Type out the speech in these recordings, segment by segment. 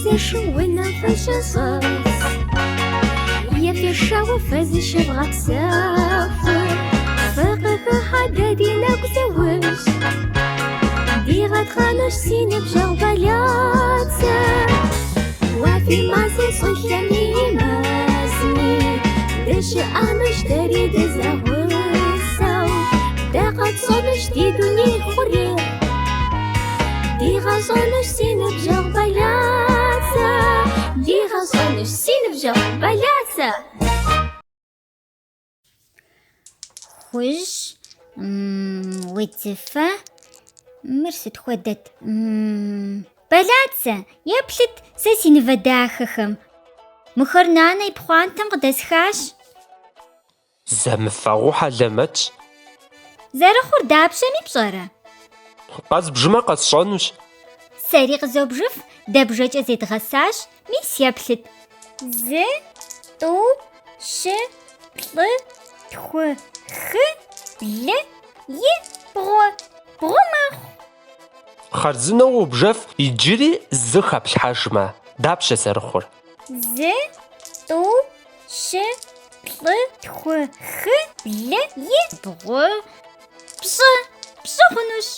Фемызэшу унэм фыщыщӏэс. Ефешауэ фэ зыщывгъэпсэху. Фыкъыхыхьэ дэ ди нэгу зыужь. Дигъэтхъэнущ си ныбжьэгъу Бэлацэ. Уафи мази щӏылъэми мэзми. Дыщыӏэнущ дэри дызэгъусэу. Дэ къэтщӏэнущ ди дуней хъурейр. Дигъэщӏэнущ си ныбжьэгъу Бэлацэ. Дигъэщӏэнущ си ныбжьэгъу Бэлацэ. Хужь, удзыфэ, мыр сыт хуэдэт? Бэлацэ, еплъыт сэ си нывэ дахэхэм. Мыхэр нанэ и пхъуантэм къыдэсхащ. Зэмыфэгъуу хьэлэмэтщ. Зэрыхъур дапщэми пщӏэрэ? Къэзбжымэ къэсщӏэнущ. Сэри къызобжыф, дэ бжэкӏэ зедгъэсащ, мис еплъыт. Зы, тӏу, щы, плӏы, тху, хы, блы, и, бгъу. Бгъу мэхъу. Хъарзынэу уобжэф иджыри зы хэплъхьэжмэ, дапщэ зэрыхъур? Зы, тӏу, щы, плӏы, тху, хы, блы, и, бгъу, пщӏы, пщӏы хъунущ.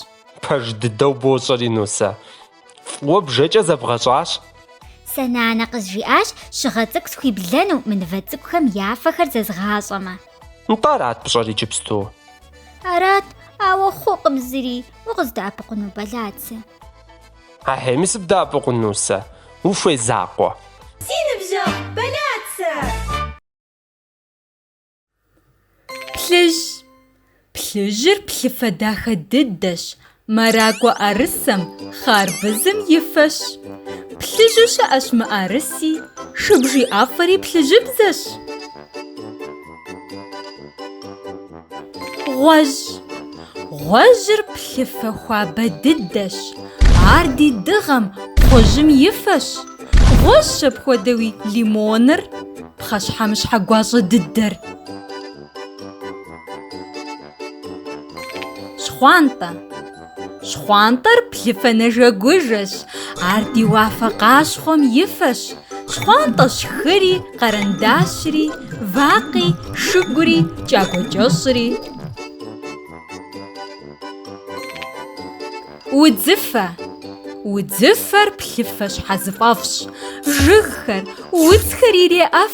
Пэж дыдэу бощӏэри, Нусэ. Фӏыуэ бжэкӏэ зэбгъэщӏащ. Сэ нанэ къызжиӏащ щыгъэ цӏыкӏу схуиблэну мы нывэ цӏыкӏухэм я фэхэр зэзгъащӏэмэ. Нтӏэ арат пщӏэр иджыпсту? Арат, ауэ хъукъым зыри, укъыздэӏэпыкъуну, Бэлацэ. Ахьейми сыбдэӏэпыкъун, Нусэ, ухуей закъуэ. Си ныбжьэгъу Бэлацэ! Плъыжь. Плъыжьыр плъыфэ дахэ дыдэщ, мэракӏуэ ӏэрысэм, хъарбызым и фэщ. Плъыжьу щыӏэщ мыӏэрыси, шыбжий ӏэфӏри плъыжьыбзэщ. Гъуэжь. Гъуэжьыр плъыфэ хуабэ дыдэщ, ар ди дыгъэм, кхъужьым и фэщ. Гъуэжьщ апхуэдэуи лимоныр, пхъэщхьэмыщхьэ гуащӏэ дыдэр. Щхъуантӏэ. Щхъуантӏэр плъыфэ нэжэгужэщ, ар ди уафэ къащхъуэм и фэщ. Щхъуантӏэщ хыри, къэрэндащри, вакъи, шыгури, кӏагуэ кӏэщӏри. Удзыфэ. Удзыфэр плъыфэ щхьэзыфӏэфӏщ. Жыгхэр, удзхэр иреӏэф.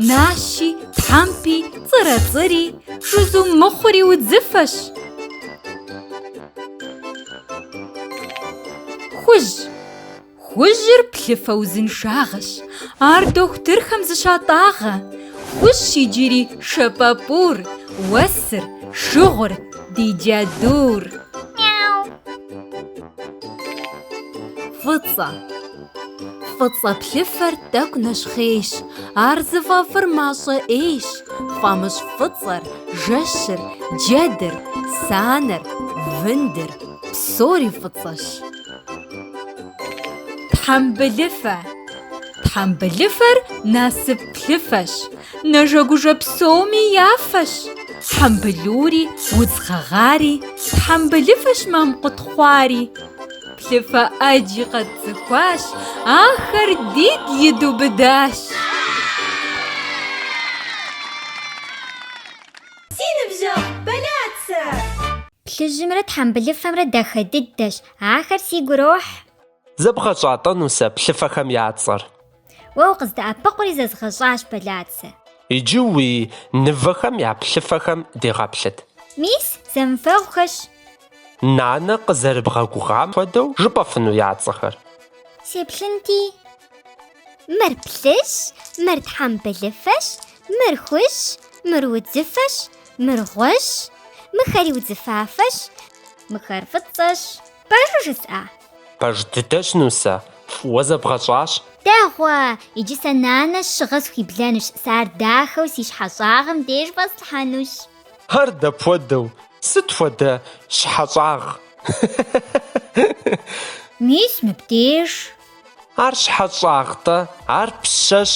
Нащи, тхьэмпи, цӏырэцӏыри, жызум мыхъури удзыфэщ. Хужь. Хужьыр плъыфэ узыншагъэщ. Ар дохутырхэм зыщатӏагъэ. Хужьщ иджыри шэ пӏэпӏур, уэсыр, шыгъур, ди джэдур. Фӏыцӏэ. Фӏыцӏэ плъыфэр тӏэкӏу нэщхъейщ, ар зыфӏэфӏыр мащӏэ ӏейщ. Фӏамыщӏ фӏыцӏэр, жэщыр, джэдыр, санэр, вындыр, псори фӏыцӏэщ. Тхьэмбылыфэ. Тхьэмбылыфэр насып плъыфэщ, нэжэгужэ псоми я фэщ. Хьэмбылури, удз гъэгъари, тхьэмбылыфэщ мамкъут хъуари. Плъыфэ ӏэджи къэтцӏыхуащ, ахэр дигу идубыдащ. Си ныбжьэгъу Бэлацэ! Плъыжьымрэ тхьэмбылыфэмрэ дахэ дыдэщ, ахэр сигу ирохь. Зэбгъэщӏа-тӏэ, Нусэ, плъыфэхэм я цӏэр? Уэ укъыздэӏэпыкъури зэзгъэщӏащ, Бэлацэ. Иджы уи нывэхэм я плъыфэхэм дегъэплъыт. Мис, зэмыфэгъухэщ. Нанэ къызэрыбгъэгугъам хуэдэу жыпӏэфыну я цӏэхэр? Сеплъынти. Мыр плъыжьщ, мыр тхьэмбылыфэщ, мыр хужьщ, мыр удзыфэщ, мыр гъуэжьщ, мыхэри удзыфафэщ, мыхэр фӏыцӏэщ. Пэжу жысӏа? Пэж дыдэщ, Нусэ, фӏыуэ зэбгъэщӏащ. Дэгъуэ! Иджы сэ нанэ щыгъэ схуиблэнущ, сэ ар дахэу си щхьэ щӏагъым деж фӏэслъхьэнущ. Ар дапхуэдэу? Сыт хуэдэ щхьэщӏагъ? Мис мыбдеж. Ар щхьэщӏагъ-тӏэ, ар пщэщ,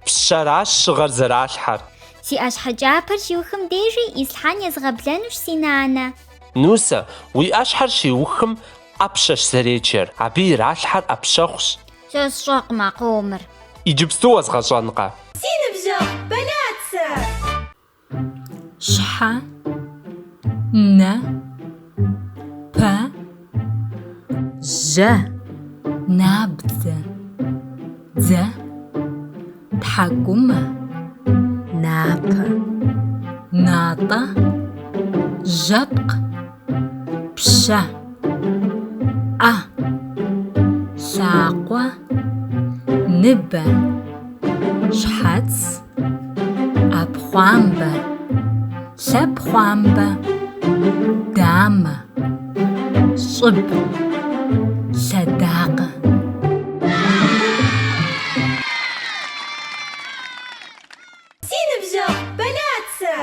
пщэращ щыгъэр зэралъхьэр. Си ӏэщхьэ кӏапэр щиухым дежи ислъхьэн езгъэблэнущ си нанэ. Нусэ, уи ӏэщхьэр щиухым ӏэпщэщ зэреджэр, абы иралъхьэр ӏэпщэхъущ. Сэ сщӏэкъым а къомыр. Иджыпсту уэзгъэщӏэнкъэ? Си ныбжьэгъу Бэлацэ! Щхьэ, нэ, пэ, жьэ, набдзэ, дзэ, тхьэкӏумэ, напэ, натӏэ, жьэпкъ, пщэ, ӏэ, лъакъуэ, ныбэ, щхьэц, ӏэпхъуамбэ, лъэпхъуамбэ, дамэ, щӏыб, лъэдакъэ. Си ныбжьэгъу Бэлацэ!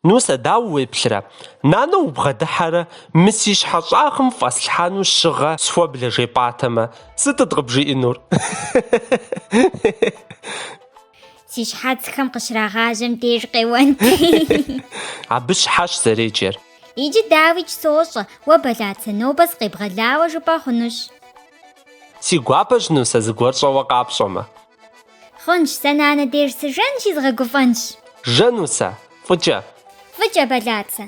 Нусэ, дауэ уеплърэ? Нанэ убгъэдыхьэрэ мы си щхьэ щӏагъым фӏэслъхьэну щыгъэ схуэблэ жепӏатэмэ, сытыт къыбжиӏэнур? Си щхьэцхэм къыщрагъажьэм деж къеуэнт. Абы щхьэщ зэреджэр. Иджы дауикӏ сощӏэ, уэ Бэлацэ нобэ сыкъебгъэлауэ жыпӏэ хъунущ. Си гуапэщ, Нусэ, зыгуэр щӏэуэ къапщӏэмэ. Хъунщ, сэ нанэ деж сыжэнщи згъэгуфӏэнщ. Жэ, Нусэ, фӏыкӏэ. Фӏыкӏэ, Бэлацэ.